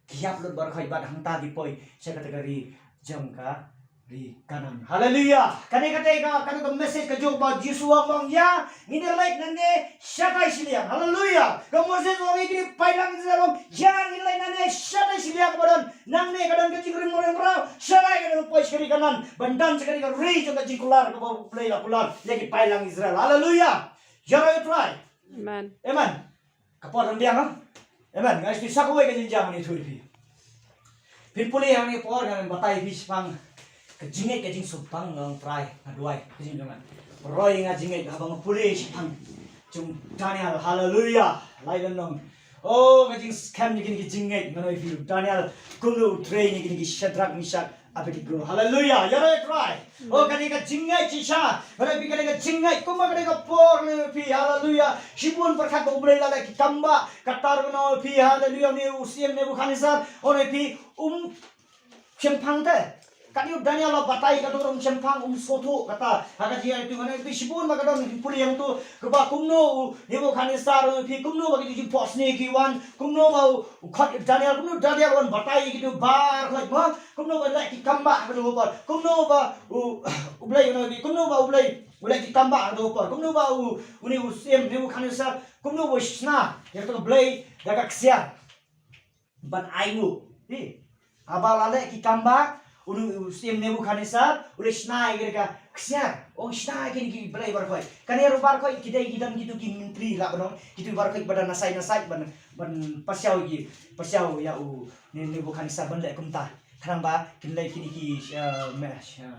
Ki ïap lut baroh khoit bad hangta ki poi sha kata ka ri jong ka ri Kanaan. Haleluya. Kane, kane ka, kane ka message ka jong u Jisu, u ong ïa ngi, ngin ïa leit nangne shatai shiliang. Haleluya. Ka Moses u ong ïa kine ki paidlang Israel, u ong ïa ngi, ngin leit nangne shatai shiliang kaba don. Nangne ka don ka jingkren mraw mraw. Shatai ka don poi sha ka ri Kanaan, ban don sha ka ri, ka ri jong ka jingkular kaba U Blei la kular ïa ki paidlang Israel. Haleluya. Ïa ri Trai. Amen. Amen. Ka por dang biang, ha? Amen. Nga shu sa kawei ka jingjia ngan ïathuh ïa phi. Phin pule hangne ka por, ngan batai ïa phi shaphang ka jingngeit, ka jingsuk, pang, nga ong Trai, nga duwai ka jingjia ngan. Pynroi nga jingngeit haba nga pule shaphang jong u Daniel. Haleluya. Lai lynnong. O, ka jingskhem ïa kine ki jingngeit, ngan ong ïa phi, u Daniel kumno u trei ïa kine ki Shadrak, Meshak, Abednego. Haleluya. Ïa ri Trai. O, kane ka jingngeit shisha. Kane phi, kane ka jingngeit, kumba kane ka por, ngan ong ïa phi. Haleluya. Shibun pyrkhat ba U Blei la leh ki kambah. Kata ruh ngan ong ïa phi. Haleluya. Une u syiem Nebukhadnessar, ong ïa phi, um shemphang te. Katno Daniel la batai katno ruh um shemphang, um sngewthuh kata. Ha ka jingïathuh kane, phi shibun ba ka don pule ïa uto, kaba kumno u Nebukhadnessar, phi kumno ba ki jingphohsniew ki wan, kumno ba u, u khot Daniel, kumno Daniel wan batai ïa kito baroh khoit mo, kumno ba leh ki kam ba kito por, kumno ba u, u Blei, kumno ba u Blei u leh ki kam ba kito por, kumno ba u, une u syiem Nebukhadnessar, kumno ba u shna ïa kato ka blei da ka ksiar ban ainguh. Phi, haba la leh ki kam ba, une u syiem Nebukhadnessar u leit shna ïa ka ksiar, u shna ïa kine ki blei baroh khoit. Kane ruh baroh khoit ki dei, ki don kito ki myntri lah ban ong, kito baroh khoit ba don na side na side ban, ban pasiaw ïa ki, pasiaw ïa u Ne-, Nebukhadnessar ban leh kumta. Khnang ba kin leh kine ki, eh, me-, eh,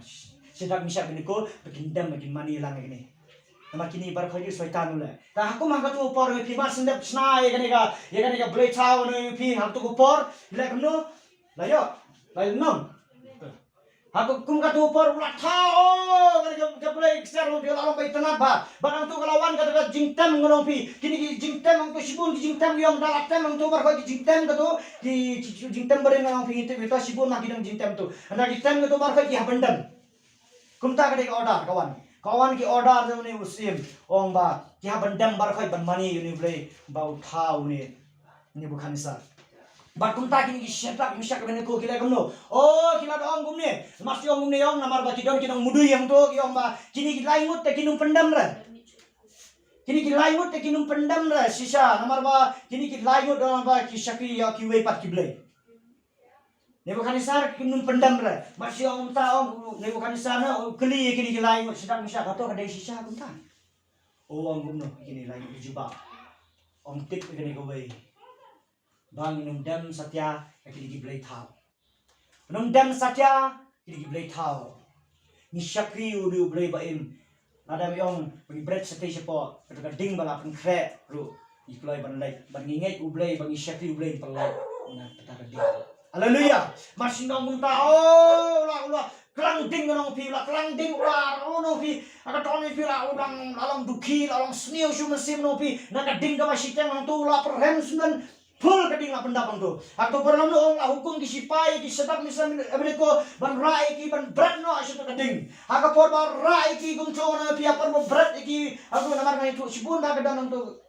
Shadrak, Meshak, Abednego ba kin dem, ba kin mane lang ïa kine. Namar kine baroh khoit u Soitan u leh. Te ha kum ha kato ka por phi, mar shu dep shna ïa kane ka, ïa kane ka blei thaw ne phi, ha kato ka por leh kumno? La ïoh, la ïoh nong. Ha kum kato ka por u la thaw, oh, kane ka, ka blei ksiar u la long ba itynnad bha. Bad hangto ka la wan kata ka jingtem, ngan ong phi, kine ki jingtem, hangto shibun ki jingtem ki ong da la tem, hangto baroh khoit ki jingtem kato, ki, ki, ki jingtem barim, ngan ong phi, ngi tip ïa kato, shibun ma ki dang jingtem to. Hynda ki tem kato baroh khoit ki hap ban dem. Kumta ka dei ka order ka wan. Ka wan ki order jong une u syiem, ong ba ki hap ban dem baroh khoit ban mane ïa une u blei ba u thaw une Nebukhadnessar. Bad kumta kine ki Shadrak, Meshak, Abednego ki leh kumno? Oh, ki la da ong kumne. Mar shu ong kumne, ong namar ba ki don ki nongmudui hangto, ki ong ba kine ki lai ngut te kin ym pyndem re. Kine ki lai ngut te kin ym pyndem re shisha, namar ba kine ki lai ngut, namar ba ki shakri ïa kiwei pat ki blei. Nebukhadnessar kin ym pyndem re. Mar shu ong kumta, ong Nebukhadnessar, na u kylli ïa kine ki lai ngut, Shadrak, Meshak, hato ka dei shisha kumta? Oh, ong kumno ïa kine lai ngut, jubab. Ong tip ïa kane kawei. Ba ngin ym dem satia ïa kine ki blei thaw. Ngin ym dem satia ïa kine ki blei thaw. Ngi shakri ïa u Blei ba im. Lada ngi ong ba ngi bret shatei shapoh, kato ka ding ba la pynkhreh ruh ngi kloi ban leit, ban ngi ngeit u Blei, ba ngi shakri u Blei, pynlait na kata ka ding. Haleluya. Mar shu ong kumta, oh, u la, u la klang ding, ngan ong phi, u la klang ding, u la, oh, ngan ong phi, ha ka don phi, u la, u la long, la long dukhi, la long sniew shuh mynsiem, ngan ong phi, na ka ding kaba shiteng hangto u la pyrhem shuh, ngan phul ka ding la pyndap hangto. Ha kato por lano, ong, la hukum ki shipai, ki Shadrak, Meshak, Abednego, ban rah ïa ki ban bret noh sha kato ka ding. Ha ka por ba rah ïa ki kumto, ngan ong phi, ha por ba bret ïa ki, ha kato namar ngan ïathuh shibun da ka don hangto.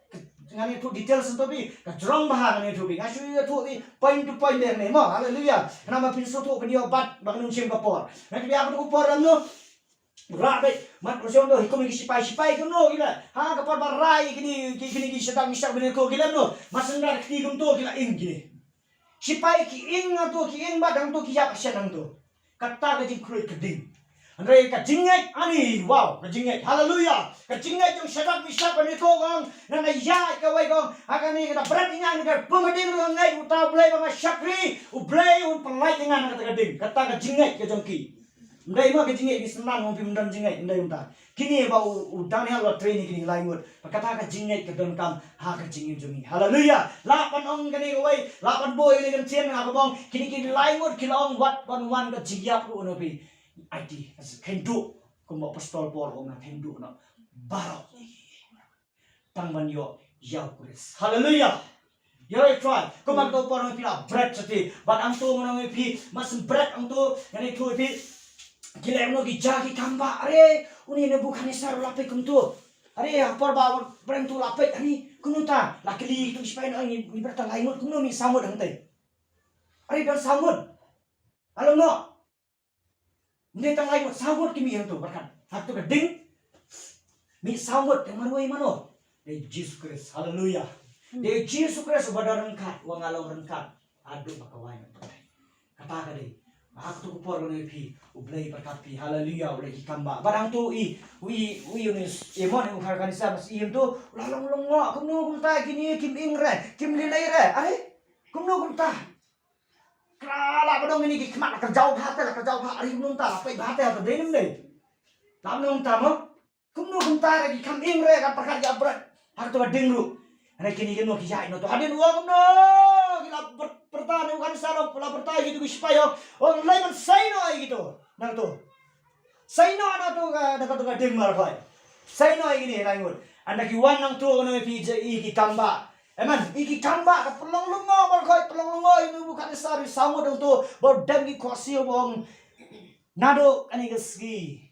Ngan ïathuh details hangto phi, ka jrong bha ngan ïathuh phi. Nga shu ïathuh phi point to point de ne mo. Haleluya. Khnang ba phin sngewthuh, phin ïoh bat ba kan ym shim ka por. Ngan ïathuh phi ha kato ka por lano. Rah beit, mat, u sngewthuh, hi kum ki shipai, shipai kumno ki la. Ha ka por ba rah ïa kine, ki, kine ki Shadrak, Meshak, Abednego ki la kumno. Mar shu ong da kti kumto ki la ing kine. Shipai ki ing hangto, ki ing bad hangto ki ïap shen hangto. Kata ka jingkhluit ka ding. Hynrei ka jingngeit ani, wow, ka jingngeit. Haleluya. Ka jingngeit jong Shadrak, Meshak, Abednego kong, ngan ïa kawei kong. Ha kane kata bret ïa nga na ka pung ka ding ruh nga ngeit uta u Blei ba nga shakri, u Blei un pynlait ïa nga na kata ka ding. Kata ka jingngeit ka jong ki. Ym dei ma ka jingngeit ki synran, ong phi ym don jingngeit, ym dei kumta. Kine ba u, u Daniel u la train ïa kine ki lai ngut. Ba kata ka jingngeit ka donkam ha ka jingim jong ngi. Haleluya. Lah ban ong kane kawei, lah ban buh ïa kane ka ktien ha ka bong. Kine ki lai ngut ki la ong wat ban wan ka jingïap ruh, ngan ong phi. Aiti, kheiñ duh. Kumba u apostol Paul u ong, kheiñ duh noh baroh. Tang ban ïoh ïa u Khrist. Haleluya. Ïa u trai. Kumba kato por ngan ong ïa phi la bret shatei. Bad hangto ngan ong ïa phi, mar shu bret hangto, ngan ïathuh ïa phi. Ki leh kumno, ki jia ki kam ba, are, une Nebukhadnessar u la peit kumto. Are, ha por ba bret hangto u la peit, are, kumno ta, la kylli kito ki shipai, ngi, ngi bret tang lai ngut, kumno mih saw ngut hangtei. Are, don saw ngut. Alam noh. Ym dei tang lai ngut, saw ngut ki mih hangto, bad kat, ha kato ka ding. Mih saw ngut, tang marwei mano? Dei Jisu Khrist. Haleluya. Dei Jisu Khrist uba don ryngkat, uba nga long ryngkat. Haduh ba ka wai ngut. Kata ka dei. Ha kato ka por ngan ong ïa phi, u Blei pyrkhat phi. Haleluya, u leh ki kam ba. Bad hangto i, u i, u i, u i, i mon, u Nebukhadnessar, mas i hangto, u la long lyngngoh, kumno kumta kine kim ing re, kim lei lei re. Are, kumno kumta? Kra la ba dang kine ki khmat la kyrjaw bha te, la kyrjaw bha, are kumno kumta, la peit bha te, ha te dei ne ym dei? La kumno kumta mo? Kumno kumta re, ki kham ing re, ka pyrkhat ïa bret ha kato ka ding ruh. Hynrei kine kino ki ïaid noh to hadien u ong kumno. Ki la pyr-, pyrta ne u kan sa la, la pyrta ïa kito ki shipai ong, ong lei ban sei noh ïa kito. Na kato. Sei noh na kato ka, na kato ka ding markhoi. Sei noh ïa kine lai ngut. Ynda ki wan nangto, ngan ong ïa phi, ïa ki kam ba. Amen. Ïa ki kam ba ka pynlong lyngngoh baroh, pynlong lyngngoh ïa u Nebukhadnessar, u saw ngut hangto, ba u dem ki khohsiew, u ong, naduh kane ka sngi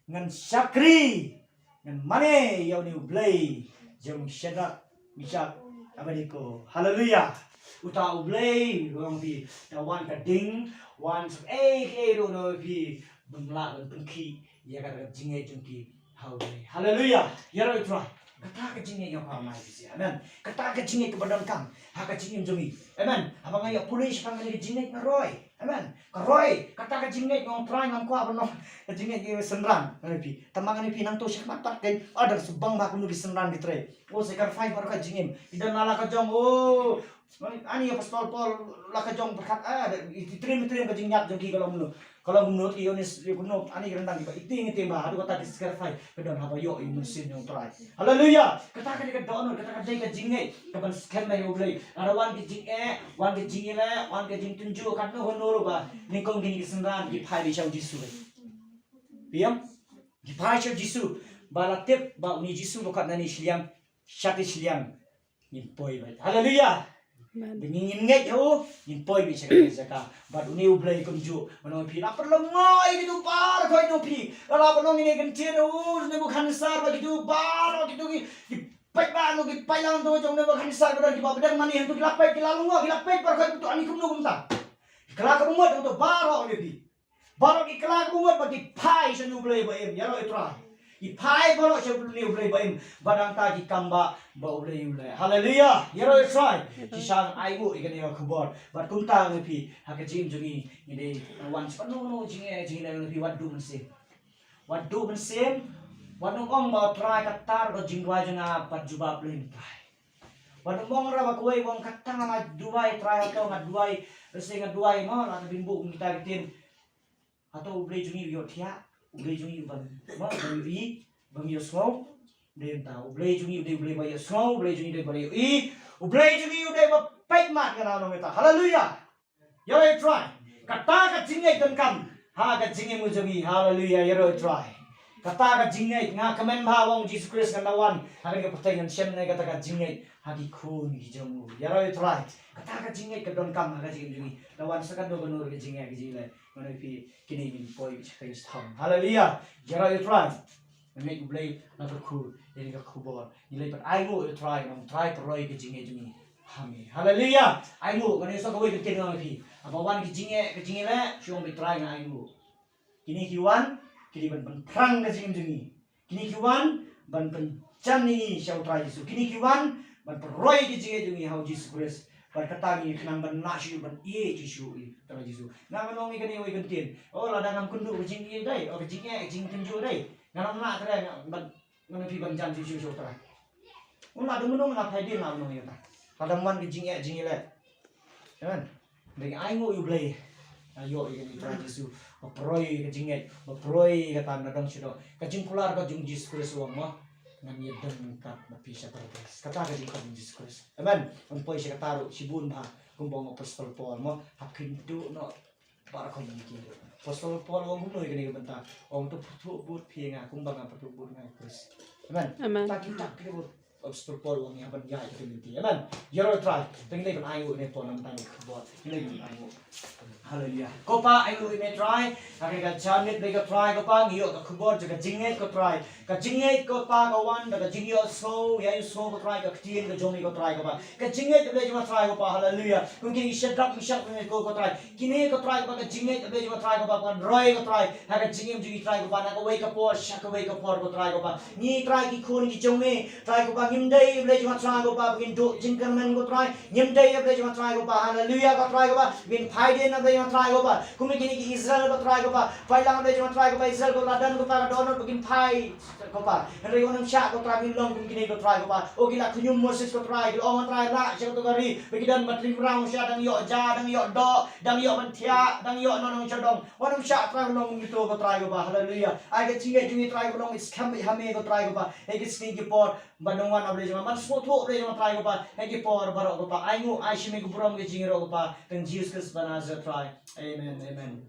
ngan shakri, ngan mane ïa une u Blei jong Shadrak, Meshak, Abednego. Haleluya. Uta u Blei, u ong phi, da wan ka ding, wan sep ei ei ruh, u ong phi, bym lah ban pynkhih ïa kata ka jingngeit jong ki ha u Blei. Haleluya. Ïaroh ïa u Trai. Kata ka jingngeit nga phah mai phi sha. Amen. Kata ka jingngeit kaba donkam ha ka jingim jong ngi. Amen. Haba nga ïoh pule shaphang kane ka jingngeit nga roi. Amen. Ka roi, kata ka jingngeit, nga ong Trai, ngam kwah ban long ka jingngeit ki synran. Ngan ong ïa phi. Tang ba ngan ong ïa phi, nangto shakhmat pat kein, oh, dang shu bang bha kumno ki synran ki trei. Oh, sacrifice baroh ka jingim. Ki don la ka jong, oh, ani Apostol Paul la ka jong pyrkhat, ah, i triem triem ka jingïap jong ki ka long kumno. Ka long kumno, ki Ïoannis, ïa kumno, ani ki ryndang kiba iti ngi tieng bha, haduh kata ki sacrifice, ka don haba ïoh ïa u Mynsiem jong u Trai. Haleluya. Kata ka dei ka dohnud, kata ka dei ka jingngeit kaban skhem ïa u Blei. Lada wan ki jingeh, wan ki jingïaleh, wan ki jingtynjuh katno hano ruh ba nyngkong kine ki synran ki phai beit sha u Jisu. Phi ïohi? Ki phai sha u Jisu. Ba la tip ba une u Jisu ba kat nani shiliang, shati shiliang, ngin poi beit. Haleluya. Amen. Ba ngin ngeit ha u, ngin poi beit sha kane ka jaka. Bad une u Blei kumjuh, ban ong ïa phi, la pynlong ïa kito baroh, ong ïa phi, la pynlong ïa kine ki ktien u Nebukhadnessar, bad kito baroh, kito ki, ki paidbah, ki paidlang to jong u Nebukhadnessar, ba don kiba pdeng mane hangto, ki la peit, ki la lyngngoh, ki la peit baroh, kito ani kumno kumta. Ki la ka bymut hangto baroh, ong ïa phi. Baroh ki kylla ka bymut bad ki phai sha une u Blei ba im, ïaroh ïa u Trai. Ki phai baroh sha une u Blei ba im, bad nangta ki kam ba, ba u Blei u leh. Haleluya, ïaroh ïa u Trai. Shisha nga ainguh ïa kane ka khubor. Bad kumta ngi phi, ha ka jingim jong ngi, ngi dei ban wan sha kano kano ka jingeh, jingeh ngi phi, wat duh mynsiem. Wat duh mynsiem, wat nym ong ba u Trai ka tar ka jingduwai jong nga bad jubab lem Trai. Wat nym ong ruh ba kawei u ong kata nga duwai Trai, hato nga duwai, lehse nga duwai mo, la ka bynta kum kita ki ktien. Hato u Blei jong ngi u ïohthiah, u Blei jong ngi u ban, mo, u ban ïohi, u ban ïohsngew. Dei mynta, u Blei jong ngi u dei u Blei ba ïohsngew, u Blei jong ngi u dei ba ïohi, u Blei jong ngi u dei ba peit mat, nga la ong mynta. Haleluya. Ïaroh ïa u Trai. Kata ka jingngeit donkam ha ka jingim jong ngi. Haleluya, ïaroh ïa u Trai. Kata ka jingngeit, nga kmen bha ba u Jisu Khrist un da wan ha kane ka pyrthei, un shem ïa kata ka jingngeit ha ki khun ki jong u. Ïaroh ïa u Trai. Kata ka jingngeit ka donkam ha ka jingim jong ngi. Da wan sa kano kano ka jingngeit, ka jingngeit. Ngan ong ïa phi, kine ngin poi sha ka ïing sthong. Haleluya. Ïaroh ïa u Trai. Ngeit u Blei la kyrkhu ïa kane ka khubor. Ngi leit ban ainguh ïa u Trai, ngan ong Trai pynroi ka jingngeit jong ngi ha me. Haleluya. Ainguh, ngan ong sa kawei ka ktien ngan ong ïa phi. Haba wan ka jingeh, ka jingeh, shu ong beit Trai nga ainguh. Kine ki wan, kine ban pynphrang ka jingim jong ngi. Kine ki wan ban pynjan ïa ngi sha u Trai Jisu. Kine ki wan ban pynroi ka jingngeit jong ngi ha u Jisu Khrist. Bad kata ngi khnang ban lah shuh ban ïeit shuh ïa u Trai Jisu. Nga ngam ong ïa kane kawei ka ktien. Oh, lada ngam kynduh ka jingïeit dei, oh, ka jingeh, ka jingtynjuh dei, ngam lah, Trai, nga ban, ngan ong ïa phi, ban jan shuh shuh sha u Trai. Ym lah, dei mynno nga phai dien, lah mynno ïa ta. Lada wan ka jingeh, jingïaleh. Amen. Dei ainguh ïa u Blei. Nga ïoh ïa kane u Trai Jisu ba pynroi ka jingngeit, ba pynroi kata na dong sha dong. Ka jingkular ka jong u Jisu Khrist u ong mo, ngan ïadon ryngkat bad phi sha paradais. Kata ka jingkular jong u Jisu Khrist. Amen. Ngan poi sha kata ruh shibun bha, kumba ong u Apostol Paul mo, hap kynduh noh baroh kawei ki. Apostol Paul u ong kumno ïa kane ka bynta? U ong to pyrthuh bud phi ïa nga kumba nga pyrthuh bud nga ïa u Khrist. Amen. Amen. Ta ki, ta ki bud. Apostol Paul u ong ïa ban ïa ïa ka lynti. Amen. Ïaroh ïa u Trai. Te ngi leit ban ainguh ïa kane ka por, nangta ngi khubor. Ngi leit ban ainguh. Haleluya. Ko Pa, ainguh ïa me Trai. Ha kane ka janmiet Blei ko Trai ko Pa, ngi ïoh ka khubor jong ka jingngeit ko Trai. Ka jingngeit ko Pa ka wan da ka jingïohsngew, ïa ïohsngew ko Trai ka ktien ka jong me ko Trai ko Pa. Ka jingngeit ka Blei jong nga Trai ko Pa. Haleluya. Kum kine ki Shadrak, Meshak, Abednego ko Trai. Kine ko Trai ko Pa, ka jingngeit ka Blei jong nga Trai ko Pa, ban roi ko Trai ha ka jingim jong ngi Trai ko Pa, na kawei ka por sha kawei ka por ko Trai ko Pa. Ngi Trai ki khun ki jong me Trai ko Pa, ngim dei Blei jong nga Trai ko Pa ba ngin duh jingkyrmen ko Trai. Ngim dei Blei jong nga Trai ko Pa, haleluya ko Trai ko Pa, ba ngin phai dien Blei jong nga Trai ko Pa. Kum kine ki Israel ko Trai ko Pa, phai lang Blei jong nga Trai ko Pa, Israel ko la don ko Pa ka dohnud ba kin phai ko Pa. Hynrei wat nym shah ko Trai ba ngin long kum kine ko Trai ko Pa. Oh, ki la khñium Moses ko Trai, ki la ong Trai lah sha kato ka ri ba ki don, ba tynrang sha, dang ïoh ja, dang ïoh doh, dang ïoh ban thiah, dang ïoh nongshong sha dong. Wat nym shah Trai ban long kum kito ko Trai ko Pa. Haleluya. Ai ka jingngeit jong ngi Trai kaba long skhem beit ha me ko Trai ko Pa. Ha ki sngi ki por ba nang wan, A Blei jong nga, ban sngewthuh Blei jong nga Trai ko Pa. Ha ki por baroh ko Pa, ainguh, ai sha me ka burom ka jingïaroh ko Pa. Tang Jisu Khrist ba Nasaret Trai. Amen. Amen.